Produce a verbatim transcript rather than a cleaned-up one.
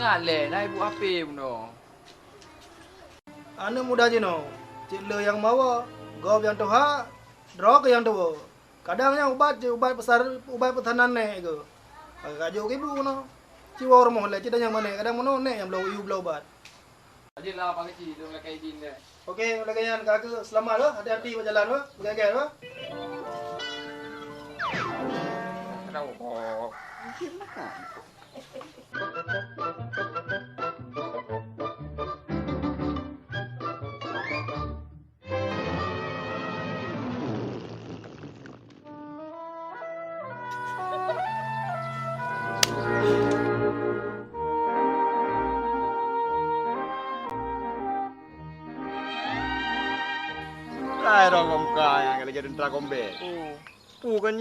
Ngat lé, na ibu H P bunoe. Aneuk muda jinoe, cit le nyang mawa, gob nyang tuha, droe keu nyang tuwoe. Kadang nyan ubat jih, ubat peusar-, ubat peusanan nèk keuh. Ka jok keu ibu keunoe. Ci woe rumoh lé, ci tanyong bak nèk, kadang meunoe nèk nyang bloe, yue bloe ubat. Aje lah, Pak Keuchik, dong lakèe idin deh. Oke, lagèe nyan ka keuh, seulamat, eh. Hati-hati bak jalan, eh. Beugèt-gèt, eh. Aduh. Hai, rhong muka nyang lagèe teuntara kombèt. Oh. Peue kan